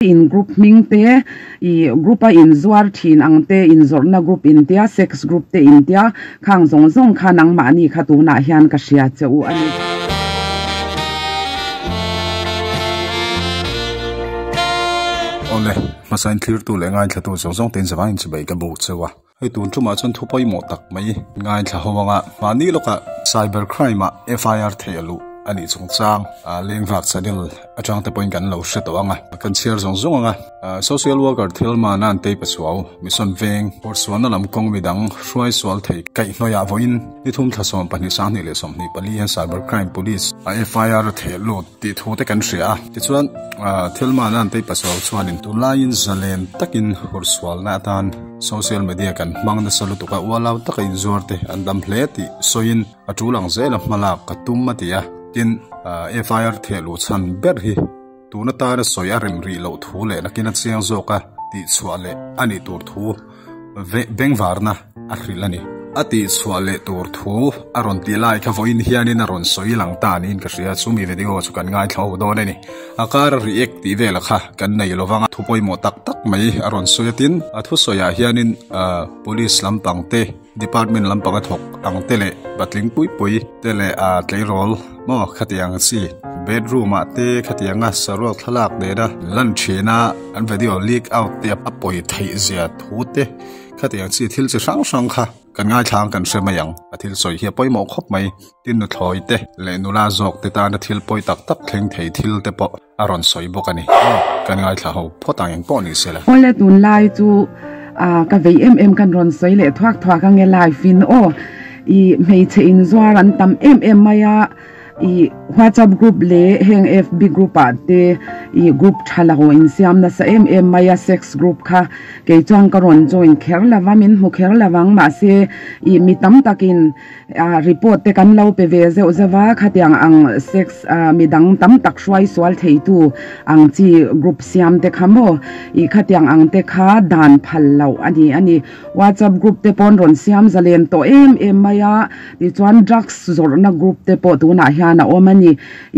In group hming te, i group a in zuar thin ang te, in zawrhna group in tia, sex group te in tia, khang zawng zawng kha nangmahni kha tunah hian ka hria che u a ni. Awle, hmasa in thlirtu leh ngaithlatu zawng zawng tein zavangin chibai ka buk cheu a. Hei tun tumah chuan thu pawimawh tak mai ngaithla ho anga mahni lawkah cyber crime ah FIR theih a luh a nih chungchang lengvak channel atang te pawhin kan lo hre tawh ang a, kan chhiar zawng zawng ang a. Social worker thil mana an tei pachuau, mission veng, pawrsualna lam kawng midang hruai sual thei kaihhnawih ah vawiin ni thum thla 12 2024 hian Cyber Crime Police a FIR a theh lut tih thu te kan hria a. Tichuan thil mana an tei pachuau chuanin tunlaiin zalen takin hursualna atan social media kan hmang nasa lutuk a, ualau taka inzuar te an dam hle tih sawiin, A tul ang zela hmalak ka tum a ti a, tin, FIR theh luh chhan ber hi tun atana sawi a rem rih loh thu leh nakin a chiang zawk a tihchhuah leh a nih tur thu bengvarna a hrilh a ni. A tihchhuah leh tur thu a rawn tih lai kha vawiin hianin a rawn sawi lang ta niin ka hria, chumi video chu kan ngaithla ho dawn a ni. A kara react tih velah kha kan nei lo vang a, thu pawimawh tak tak mai a rawn sawi a, tin, a thusawiah hianin police lampang te, Department lampang a thawk ang te leh patling pui pui te leh ah tleirawl maw khatiang chi bedroom ah te khatianga saruak thlalak nena lan thin a an video leak out te a pawi theih zia thu te khatiang chi thil chi hrang hrang kha kan ngaithla ang kan hre mai ang a thil sawi hi a pawimawh khawp mai tin nuthlawi te leh nula zawk te tana thil pawi tak tak thleng thei thil te pawh a rawn sawi bawk a ni. Aw, kan ngaithla ho phawt ang engpawh ni se la. Awle tunlai chu ka vei em em kan rawn sawi leh thuak thuak ange live in aw i hmeichhe in zuar an tam em em mai a i whatsapp group leh heng fb group ah te i group tha lo in siam nasa em em mai a sex group kha kei chuan ka rawn join kher lova min hmu kher lovang mahse i mi tam takin Report te kan lo pe ve zeuh zeuh a, khatiang ang sex midang tam tak hruai sual theitu ang chi group siam te kha maw i khatiang ang te kha dan phal loh a ni a ni. WhatsApp group te pawn rawn siam zalen tawh em em mai a, tichuan drugs zawrhna group te pawh tunah hian a awm a ni.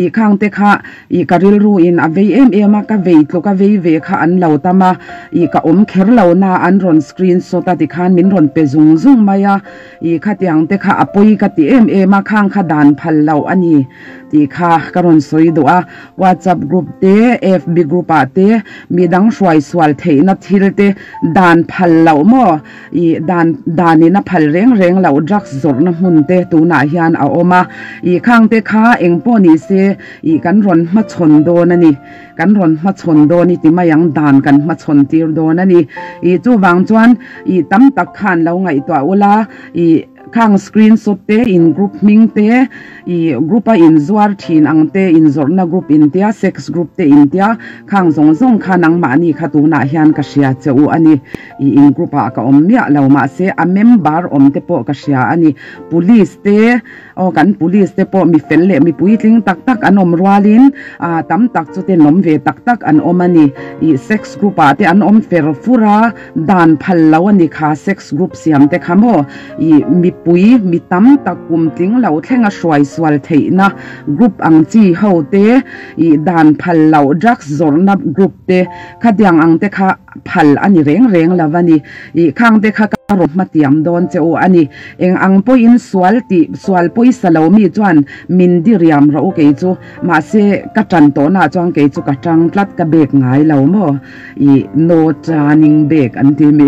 I khang te kha i ka rilru in a vei em em a, ka vei tluk a vei ve kha an lo tam a, i ka awm kher lo na an rawn screenshot a tikhan min rawn pe zung zung mai a. I khatiang te kha a pawi ka ti em em a, khang kha dan phal loh a ni tih kha ka rawn sawi duh a. WhatsApp group te, FB group ah te midang hruai sual theihna thil te dan phal loh maw? I dan danin a phal reng reng loh drugs zawrhna hmun te tunah hian a awm a. I khang te kha eng pawh ni se i kan rawn hmachhawn dawn a ni. Kan rawn hmachhawn dawn i ti mai ang, dan kan hmachhawn tir dawn a ni. I chuvang chuan i tam tak khan lo ngaihtuah ula, i khang screenshot te, in group hming te, i group a in zuar thin ang te, in zawrhna group in tia, sex group te in tia, khang zawng zawng kha nangmahni kha tunah hian ka hria che u a ni. I in group ah ka awm miah lo mahse a member awm te pawh ka hria a ni. Police te. Aw kan police te pawh mi fel leh mi puitling tak tak an awm rualin ah tam tak chu tenawm ve tak tak an awm a ni. Ih sex group ah te an awm fer fur a, dan phal lo a ni kha sex group siam te kha maw. Ih mipui mi tam tak kum tling lo thleng a hruai sual theihna group ang chi ho te, ih dan phal loh drugs zawrhna group te khatiang ang te kha phal a ni reng reng lo a ni. Ih khang te kha ka rawn hmatiam dawn che u a ni. Eng ang pawhin sual tih sual pawisa lo mi chuan min diriam rawh u kei chu. Mahse ka tan tawhnaah chuan kei chu ka tang tlat ka bek ngai lo maw? Ih no turning back an ti mi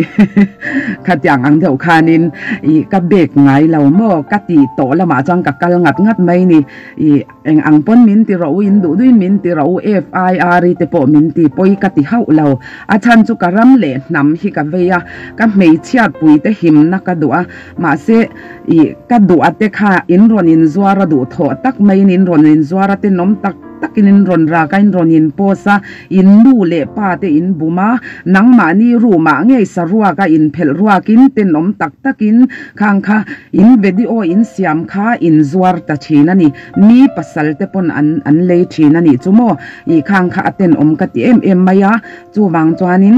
khatiang ang deuh khanin ih ka bek ngai lo maw? Ka tih tawh lamah chuan ka kal ngat ngat mai ni. Ih Eng ang pawn min ti rawh u, in duh duhin min ti rawh u, FIR i te pawh min ti pawi ka ti hauh lo. A chhan chu ka ram leh hnam hi ka vei a, ka hmeichhiat pui te himna ka duh a, mahse ih ka duh a te kha in rawn inzuar a duh thawh tak maiin in rawn inzuar a tenawm tak takin in rawn rak a, in rawn in post a, in nu leh pa te in bum a, nangmahni room ah ngei saruak a inphelh ruakin tenawm tak takin khang kha in video in siam kha in zuar ta thin a ni. Mi pasal te pawn an an lei thin a nih chu maw? Ih khang kha a tenawm ka ti em em mai a, chuvang chuanin.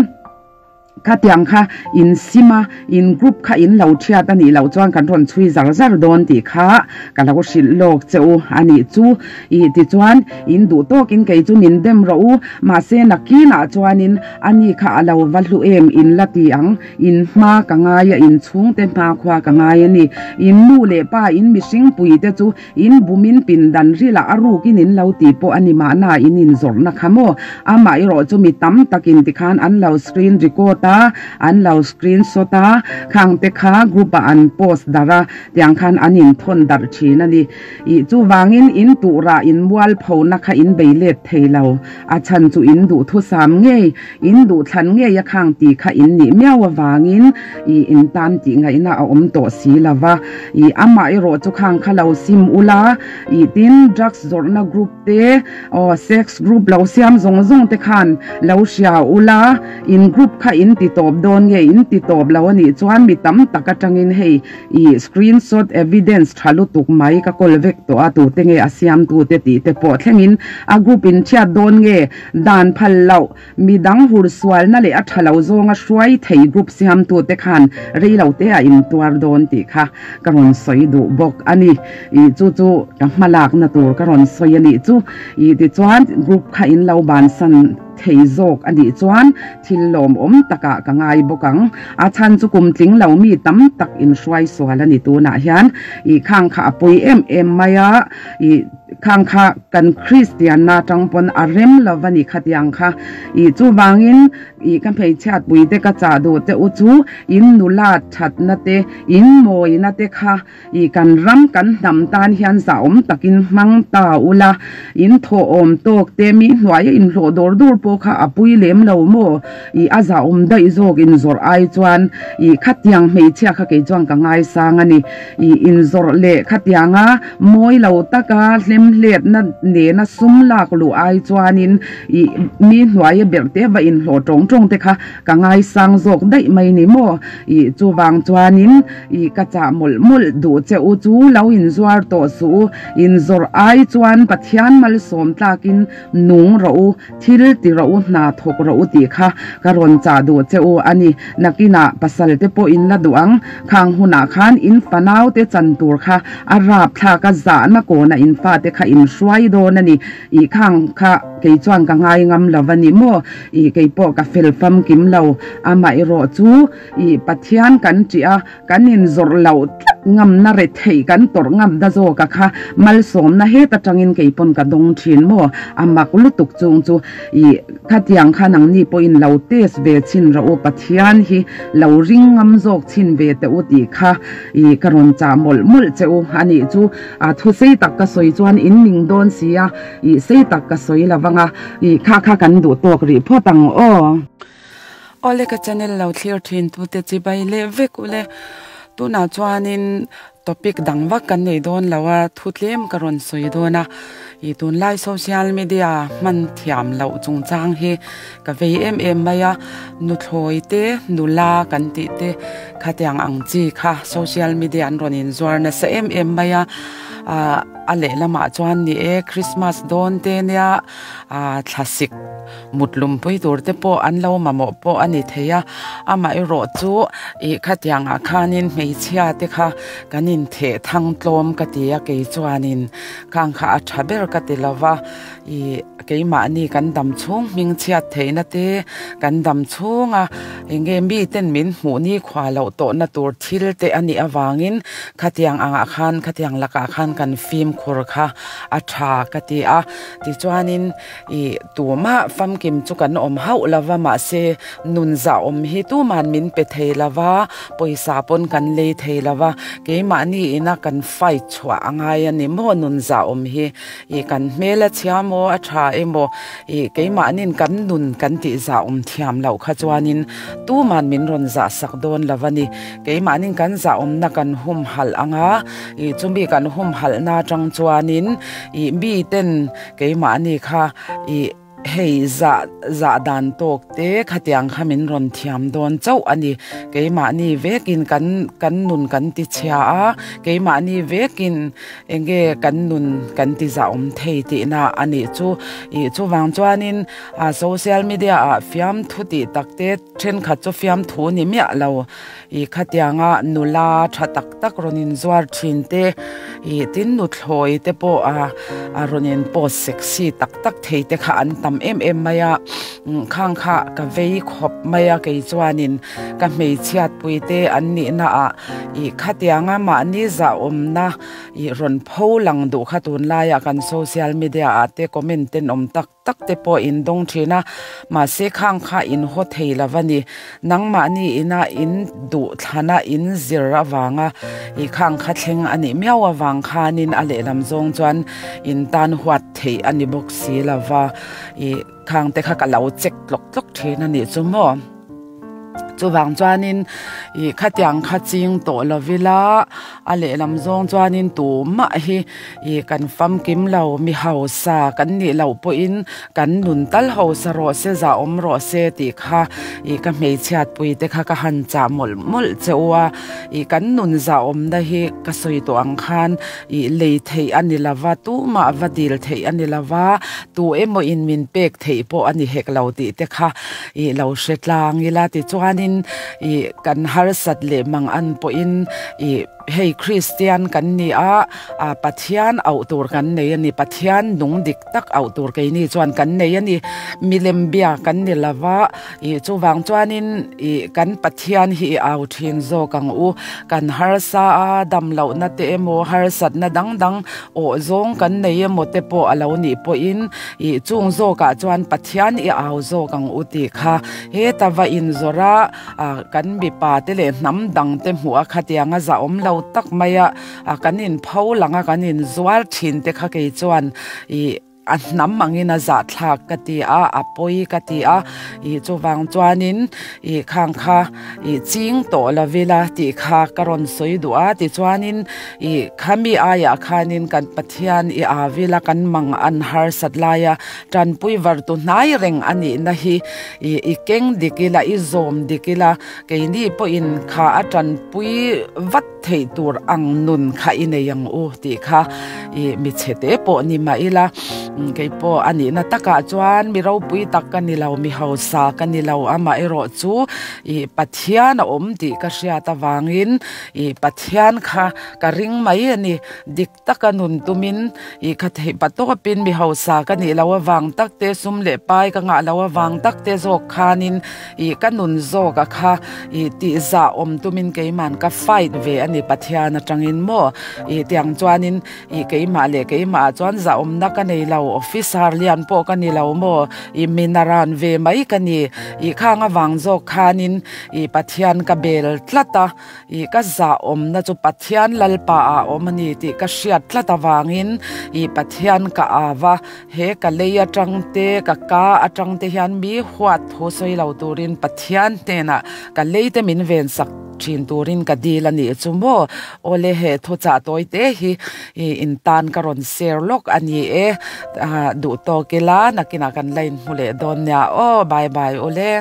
Khatiang kha in sim a, in group kha in lo thiat a nih loh chuan kan rawn chhui zar zar dawn tih kha ka lo hrilh lawk che u a nih chu. Ih tichuan in duh tawkin kei chu min dem rawh u, mahse nakinah chuanin a ni kha a lo va hlu em in la ti ang, in hma ka ngai a, in chhungte hma khua ka ngai a ni. In nu leh pa in mihring pui te chu In bumin pindan rilah a rukin in lo tih pawh a ni mahna in inzawrhna kha maw? Amah erawh chu mi tam takin tikhan an lo screen record a, an lo screen shot a, khang te kha group ah an post darh a, tiang khan an inthawn darh thin a ni. Ih chuvangin in tuhrah in mualphona kha in bei let thei lo. A chhan chu in duhthusam ngei, in duhthlan ngei a khang tih kha in nih miau avangin ih in tan tih ngaihna a awm tawh si lo va. Ih amah erawh chu khang kha lo sim ula, ih tin drugs zawrhna group te aw sex group lo siam zawng zawng te khan lo hria ula, in group kha in ti tawp dawn nge in ti tawp lo a nih chuan mi tam tak atangin hei Ih screenshot evidence tha lutuk mai ka kawl vek tawh a, tute nge a siamtute tih te pawh thlengin a group in chhiat dawn nge dan phal loh midang hur sualna leh a tha lo zawnga hruai thei group siamtute khan rei lo te a intuar dawn tih kha ka rawn sawi duh bawk a ni. Ih chu chu ka hmalakna tur ka rawn sawi a nih chu. Ih tichuan group kha in lo bansan Thei zawk a nih chuan thil lawmawm takah ka ngai bawk ang. A chhan chu kum tling lo mi tam tak inhruai sual a ni tunah hian. Ih khang kha a pui em em mai a, ih khang kha kan Kristianna atang pawn a rem lo va ni khatiang kha. Ih chuvangin ih ka hmeichhiatpui te ka chah duh te u chu in nula thatna te, in mawina te kha I kan ram kan hnam tan hian zahawm takin hmang ta ula, in thawhawm tawk te mi hnuaia inhlawh dawr dawr pawh kha a pui lem lo maw? I a zahawm daih zawk inzawrh ai chuan i khatiang hmeichhia kha kei chuan ka ngaisang a ni. I inzawrh leh khatianga mawi lo taka hlemhletna nena sum lak luh ai chuanin i mi hnuaia berh te va inhlawh tawng tawng te kha ka ngaisang zawk daih mai ni maw? I chuvang chuanin I ka chah mawlh mawlh duh che u chu lo inzuar tawh suh u, inzawrh ai chuan Pathian malsawm tlakin nung rawh u, thil ti rawh u, hna thawk rawh u tih kha ka rawn chah duh che u a ni. Nakinah pasal te pawh in la duh ang, khang hunah khan in fanau te chan tur kha a rap thlak a zahna kawnah in fate kha in hruai dawn a ni. I khang kha kei chuan ka ngai ngam lo a ni maw? I kei pawh ka fel famkim lo, amaherawh chu I Pathian kan ṭih a, kan inzawrh loh tlat ngamna retheih kan tawrh ngamna zawka kha malsawmna het aṭangin kei pawn ka dawng ṭhin maw? A mak lutuk chung chu i khatiang kha nangni pawhin lo test ve chhin rawh u, Pathian hi lo ring ngam zawk chhin ve teh u tih kha i ka rawn chah mawlh mawlh che u a nih chu. A thu sei tak ka sawi chuan in ning dawn si a, i sei tak ka sawi lo vang a, i kha kha kan duh tawk rih phawt ang aw. Awle ka channel lo thlir thin tute chibai leh vek ule tunah chuanin topic dang vak kan nei dawn lo a thu tlem ka rawn sawi dawn a ih tunlai social media hman thiam loh chungchang hi ka vei em em mai a nuthlawi te nula kan tih te khatiang ang chi kha social media an rawn inzuar nasa em em mai a ah a lehlamah chuan ni e christmas dawn te nia ah thlasik. Mut lumpui tur te pawh an lo mamawh pawh a ni thei a, amaherawh chu ih khatiangah khanin hmeichhia te kha kan intheh thang tlawm ka ti a, kei chuanin khang kha a tha ber ka ti lo va, ih keimahni kan dam chhung hming chhiat theihna te kan dam chhunga eng nge miten min hmuh ni khua loh tawhna tur thil te a nih avangin khatiang angah khan khatiang lakah khan kan fimkhur kha a tha ka ti a, tichuanin. I tumah famkim chu kan awm hauh lo va, mahse nun zahawm hi tuman min pe thei lo va, pawisa pawn kan lei thei lo va, keimahni ina kan fight chhuah a ngai a ni maw nun zahawm hi, i kan hmel a chhia maw a tha emaw i keimahnin kan nun kan tih zahawm thiam loh kha chuanin tuman min rawn zah sak dawn lo a ni, keimahnin kan zahawmna kan humhalh ang a, i chumi kan humhalhna atang chuanin i miten Keimahni kha i Hei zah zah dan tawk te khatiang kha min rawn thiam dawn chauh a ni. Keimahni vekin kan kan nun kan ti chhia a, keimahni vekin enge kan nun kan ti zahawm thei tihna a nih chu. Ih chuvang chuanin a social media ah fiamthu tih tak te thenkhat chu fiamthu ni miah lo. Ih khatianga nula tha tak tak rawn inzuar thin te ih tin nuthlawi te pawh a a rawn in post sexy tak tak thei te kha an tam em em mai a khang kha ka vei khawp mai a kei chuanin ka hmeichhiat pui te an nih na ah ih khatianga mahni zahawmna ih rawn pho lang duh kha tunlaiah kan social media ah te comment tenawm tak tak te pawh in dawng thin a, mahse khang kha in haw thei lo a ni. Nangmahni ina in duh thlana in zir avanga i khang kha thleng a nih miau avang khanin a lehlam zawng chuan in tan huat theih a ni bawk si lo va, i khang te kha ka lo check tlawk tlawk thin a nih chu maw. Chuvang chuanin ih khatiang kha ching tawh lo ila a lehlam zawng chuanin tumah hi ih kan famkim lo mi hausa kan nih loh pawhin kan nun tal hausa rawh se zahawm rawh se tih kha ih ka hmeichhiat pui te kha ka han chah mawlh mawlh che u a ih kan nun zahawmna hi ka sawi tawh ang khan ih lei theih a ni lo va tumah va dil theih a ni lo va tu emaw in min pek theih pawh a ni hek lo tih te kha Ih lo hre tlang ila tichuanin ih kan harsat leh mang an pawhin ih hei Kristian kan ni a, ah Pathian auh tur kan nei a ni, Pathian nung dik tak auh tur keini chuan kan nei a ni, milem bia kan ni lova ih chuvang chuanin ih kan Pathian hi i au thin zawk ang u, kan harsa a dam lohna te emaw harsatna dang dang awh zawng kan nei emaw te pawh a lo nih pawhin Ih chung zawkah chuan Pathian i au zawk ang u tih kha heta va inzawrh a, ah kan mipa te leh hnam dang te hmuh a khatiang a zahawm lo tak mai a, ah kan inpho lang a kan inzuar thin te kha kei chuan ih a hnam angin a zahthlak ka ti a, a pawi ka ti a, ih chuvang chuanin ih khang kha ih ching tawh lo ila tih kha ka rawn sawi duh a tichuanin ih khami aiah khanin kan Pathian i aa vila kan mang an harsat laia tanpui var tu hnai reng a nihna hi ih i keng dik ila i zawm dik ila keini pawhin kha a tanpui vat theih tur ang nun kha i nei ang u tih kha ih mi chhe te pawh ni mah ila kei pawh a nihna takah chuan mi ropui tak ka ni lo mi hausa ka ni lo amaherawh chu ih Pathian a awm tih ka hriat avangin ih Pathian kha ka ring mai a ni dik taka nun tumin ih ka theih pa tawpin mi hausa ka nih loh avang tak te sum leh pai ka ngah loh avang tak te zawk khanin ih ka nun zawk a kha ih tih zah awm tumin keiman ka fight ve a ni Pathian atangin maw ih tiang chuanin ih keimah leh keimah ah chuan zah awmna ka nei lo officer lian pawh ka ni lo maw ih minaran ve mai ka ni ih khang avang zawk khanin ih Pathian ka bel tlat a. Ih ka zah awmna chu Pathian Lalpa ah awm a ni tih ka hriat tlat avangin ih Pathian ka au a, he ka lei atang te ka ka atang te hian mi huat thu sawi lo turin Pathian hnenah ka lei te min ven sak thin turin ka dil a nih chu maw? Awle he thuchah tawi te hi ih in tan ka rawn share lawk a ni e, duh tawk ila nakinah kan la inhmu leh dawn nia aw bye bye awle.